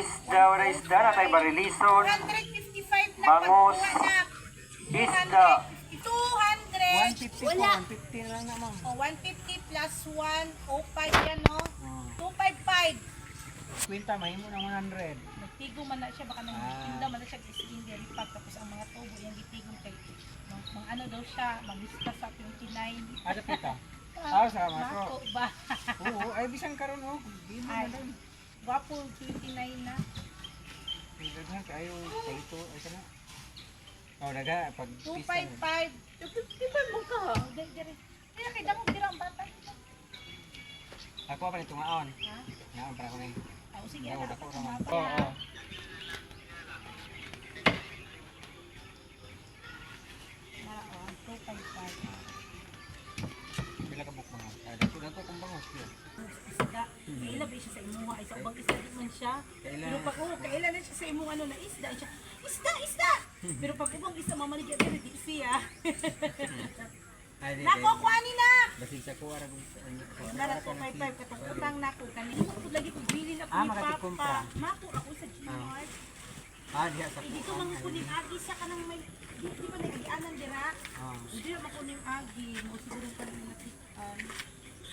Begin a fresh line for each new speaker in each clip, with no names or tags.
Isda, wala isda na tayo barilison.
155 na
Bangos.
pagkuha na.
Isda.
200.
150 po, 150 na lang na, ma'am.
O, 150 plus 105 yan, no? 255.
Kwenta, mahimo ng 100.
Nagtigo man na siya, baka nang tinda man na siya skin diri pa tapos ang mga tubo yung gitigong kay mga ano daw siya, mamista sa 29.
Ah, sa pita? Ah, sa mako.
Mako ba?
Oo, ay bisan karon oh. Di mo
Ay.
na lang.
Gwapo 29 na.
Daghan kayo palito ay kana. Oh, daga pag pista.
255. 255 mo ka. Diri diri. Kaya kay dangog dira ang bata.
Ako pa nito ngaon.
Ha?
Ngaon para ko ni.
Oh, sige,
Oo,
anak.
dako ra man. Oo, oo.
Nara, oh, 255.
Pila ka book mga. Ay, dako dako kung bangos yun.
Isda. Kaila ba siya sa imuha? Ay, sa ubang isda di man siya.
Kaila.
Pero pag oh, kaila na siya sa imong ano na isda siya. Isda, isda. Pero pag ubang isda mamaligya diri di siya.
Ay, di.
Nako kuani na.
Basig sa kuha ra kung
Nara 255 katong utang nako kani. Ko lagi ko bilin ako
Ah,
ni
Makati
Papa.
kumpra.
Mako ako sa Gmart.
Ah, diha sa
Eh, dito man ko ning agi sa kanang may di ba nag-anan dira?
Ah,
Hindi na ko ning agi mo siguro pa rin nakitaan.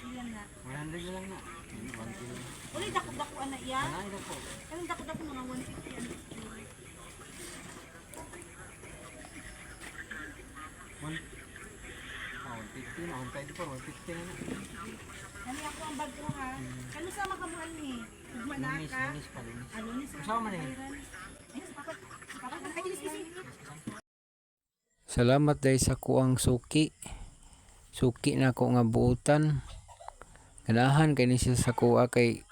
Iyan na.
100 na lang na. 1 kilo.
Uli dako-dako ana iya.
Ay, dako.
Anong dako-dako mga 150 ano?
One. Ah, 150 na, 124, 150 na na.
Kani ako ang bago ha. Kano sama ka mo ani? Ugma na
Lunis,
ka.
lunis pa, lunis.
Ano ni sa?
Usawa man eh.
Ay, sa papa. Sa papa. Ay, dilis, dilis.
Salamat dahil sa kuang suki. Suki na ako nga buutan. Ganahan kay ni siya sa kuha kay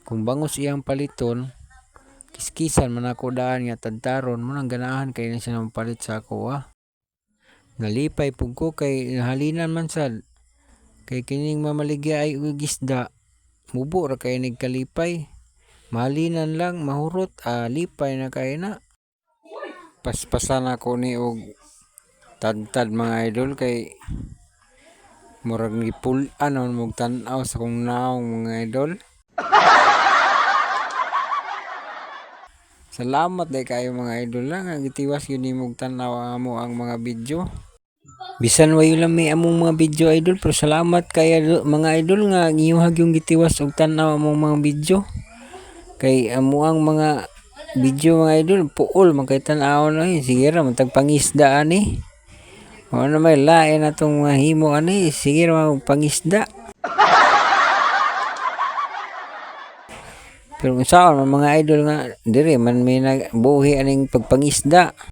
kung bangos iyang paliton, kiskisan man ako daan nga tadtaron mo nang ganahan kay ni siya palit sa ako ah. Nalipay pug ko kay nahalinan man sad. Kay kining mamaligya ay og isda. Mubo ra kay nagkalipay. Mahalinan lang mahurot ah, lipay na kay na. Paspasan ako ni og tadtad mga idol kay murag gipul-an man mog tan-aw sa kong naong mga idol. Salamat day kayo mga idol lang nga gitiwas gyud nimog tan-aw ang amo ang mga video. Bisan wayo lang may among mga video idol pero salamat kay mga idol nga giyuhag yung gitiwas og tan-aw among mga video. Kay amo ang mga video mga idol puol man kay tan-aw na eh. Sige ra man tag pangisda ani. Mao na may lain na tong mga himo ani, sige ra man pangisda. Pero kung saan man mga idol nga dire man may nagbuhi aning pagpangisda.